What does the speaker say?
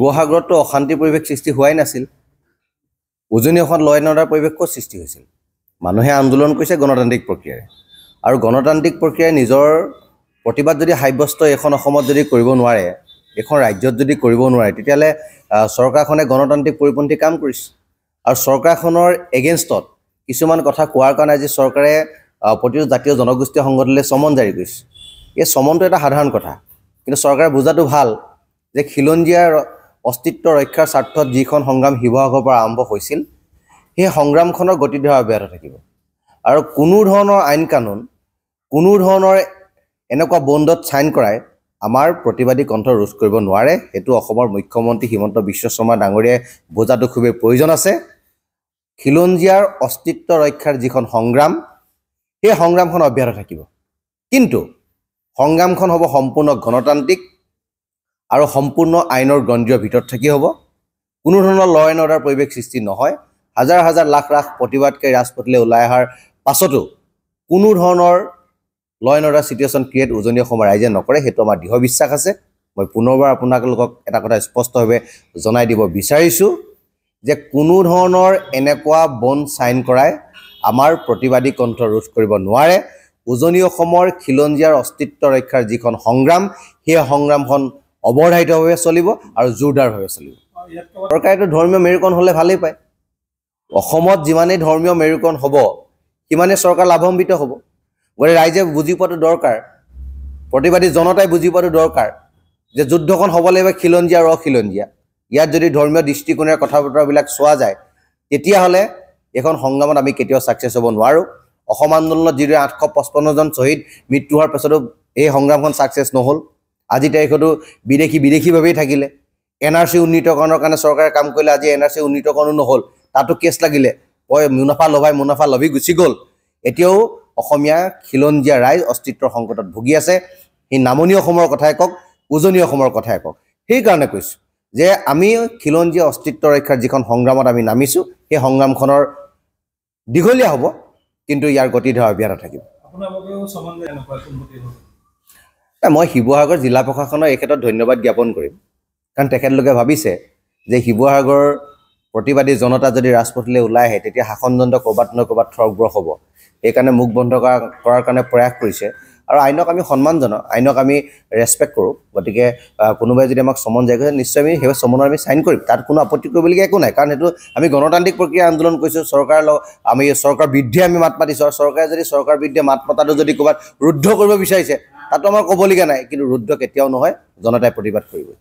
শিৱসাগৰততো অশান্তি পৰিৱেশ সৃষ্টি হোৱাই নাছিল। উজনি অসমত ল এণ্ড অৰ্ডাৰ পৰিৱেশ ক'ত সৃষ্টি হৈছিল? মানুহে আন্দোলন কৰিছে গণতান্ত্ৰিক প্ৰক্ৰিয়াৰে, আৰু গণতান্ত্ৰিক প্ৰক্ৰিয়াৰে নিজৰ প্ৰতিবাদ যদি সাব্যস্ত এইখন অসমত যদি কৰিব নোৱাৰে, এইখন ৰাজ্যত যদি কৰিব নোৱাৰে, তেতিয়াহ'লে চৰকাৰখনে গণতান্ত্ৰিক পৰিপন্থী কাম কৰিছে। আৰু চৰকাৰখনৰ এগেইনষ্টত কিছুমান কথা কোৱাৰ কাৰণে আজি চৰকাৰে প্ৰতিটো জাতীয় জনগোষ্ঠীয় সংগঠনলৈ চমন জাৰি কৰিছে। এই চমনটো এটা সাধাৰণ কথা, কিন্তু চৰকাৰে বুজাটো ভাল যে খিলঞ্জীয়াৰ অস্তিত্ব ৰক্ষাৰ স্বাৰ্থত যিখন সংগ্ৰাম শিৱসাগৰৰ পৰা আৰম্ভ হৈছিল, সেই সংগ্ৰামখনৰ গতিধাৰা অব্যাহত থাকিব। আৰু কোনো ধৰণৰ আইন কানুন, কোনো ধৰণৰ এনেকুৱা বণ্ডত চাইন কৰাই আমাৰ প্ৰতিবাদী কণ্ঠ ৰোধ কৰিব নোৱাৰে। সেইটো অসমৰ মুখ্যমন্ত্ৰী হিমন্ত বিশ্ব শৰ্মা ডাঙৰীয়াই বুজাটো খুবেই প্ৰয়োজন আছে। খিলঞ্জীয়াৰ অস্তিত্ব ৰক্ষাৰ যিখন সংগ্ৰাম, সেই সংগ্ৰামখন অব্যাহত থাকিব, কিন্তু সংগ্ৰামখন হ'ব সম্পূৰ্ণ গণতান্ত্ৰিক আৰু সম্পূৰ্ণ আইনৰ গণ্ডীৰ ভিতৰত থাকি হ'ব। কোনো ধৰণৰ ল এণ্ড অৰ্ডাৰ পৰিৱেশ সৃষ্টি নহয়। হাজাৰ হাজাৰ লাখ লাখ প্ৰতিবাদকাৰী ৰাজপথলৈ ওলাই অহাৰ পাছতো কোনো ধৰণৰ law and order situation create উজনি অসমৰ ৰাইজে নকৰে, সেইটো আমাৰ দৃঢ় বিশ্বাস আছে। মই পুনৰবাৰ আপোনালোকক এটা কথা স্পষ্টভাৱে জনাই দিব বিচাৰিছোঁ যে কোনো ধৰণৰ এনেকুৱা বণ্ড চাইন কৰাই আমাৰ প্ৰতিবাদী কণ্ঠ ৰোধ কৰিব নোৱাৰে। উজনি অসমৰ খিলঞ্জীয়াৰ অস্তিত্ব ৰক্ষাৰ যিখন সংগ্ৰাম, সেই সংগ্ৰামখন অৱধাৰিতভাৱে চলিব আৰু জোৰদাৰভাৱে চলিব। চৰকাৰেতো ধৰ্মীয় মেৰুকৰণ হ'লে ভালেই পায়। অসমত যিমানেই ধৰ্মীয় মেৰুকৰণ হ'ব, সিমানেই চৰকাৰ লাভান্বিত হ'ব। গতিকে ৰাইজে বুজি পোৱাটো দৰকাৰ, প্ৰতিবাদী জনতাই বুজি পোৱাটো দৰকাৰ যে যুদ্ধখন হ'ব লাগিব খিলঞ্জীয়া আৰু অখিলঞ্জীয়া। ইয়াত যদি ধৰ্মীয় দৃষ্টিকোণেৰে কথা বতৰাবিলাক চোৱা যায়, তেতিয়াহ'লে এইখন সংগ্ৰামত আমি কেতিয়াও ছাকচেছ হ'ব নোৱাৰোঁ। অসম আন্দোলনত যিদৰে 855জন শ্বহীদ মৃত্যু হোৱাৰ পাছতো এই সংগ্ৰামখন ছাকচেছ নহ'ল, আজি তাৰিখতো বিদেশী বিদেশীভাৱেই থাকিলে। এন আৰ চি উন্নীতকৰণৰ কাৰণে চৰকাৰে কাম কৰিলে, আজি এন আৰ চি উন্নীতকৰণো নহ'ল, তাতো কেছ লাগিলে, মুনাফা লভাই মুনাফা লভি গুচি গ'ল। এতিয়াও অসমীয়া খিলঞ্জীয়া ৰাইজ অস্তিত্বৰ সংকটত ভুগি আছে। সেই নামনি অসমৰ কথাই কওক, উজনি অসমৰ কথাই কওক, সেইকাৰণে কৈছোঁ যে আমি খিলঞ্জীয়া অস্তিত্ব ৰক্ষাৰ যিখন সংগ্ৰামত আমি নামিছোঁ, সেই সংগ্ৰামখনৰ দীঘলীয়া হ'ব, কিন্তু ইয়াৰ গতিধাৰা অব্যাহত থাকিব। মই শিৱসাগৰ জিলা প্ৰশাসনৰ এই ক্ষেত্ৰত ধন্যবাদ জ্ঞাপন কৰিম, কাৰণ তেখেতলোকে ভাবিছে যে শিৱসাগৰ প্ৰতিবাদী জনতা যদি ৰাজপথলৈ ওলাই আহে, তেতিয়া শাসনযন্ত্ৰ ক'ৰবাত নহয় ক'ৰবাত থৰকবৰক হ'ব। সেইকাৰণে মুখ বন্ধ কৰাৰ কাৰণে প্ৰয়াস কৰিছে। আৰু আইনক আমি সন্মান জনাওঁ, আইনক আমি ৰেচপেক্ট কৰোঁ। গতিকে কোনোবাই যদি আমাক চমন জাৰি কৰিছে, নিশ্চয় আমি সেই চমনৰ আমি চাইন কৰিম, তাত কোনো আপত্তি কৰিবলগীয়া একো নাই। কাৰণ সেইটো আমি গণতান্ত্ৰিক প্ৰক্ৰিয়া আন্দোলন কৰিছোঁ, চৰকাৰৰ লগত আমি চৰকাৰ বিৰুদ্ধে আমি মাত মাতিছোঁ। আৰু চৰকাৰে যদি চৰকাৰ বিৰুদ্ধে মাত মতাটো যদি ক'ৰবাত ৰুদ্ধ কৰিব বিচাৰিছে, তাতো আমাৰ ক'বলগীয়া নাই, কিন্তু ৰুদ্ধ কেতিয়াও নহয়, জনতাই প্ৰতিবাদ কৰিবই।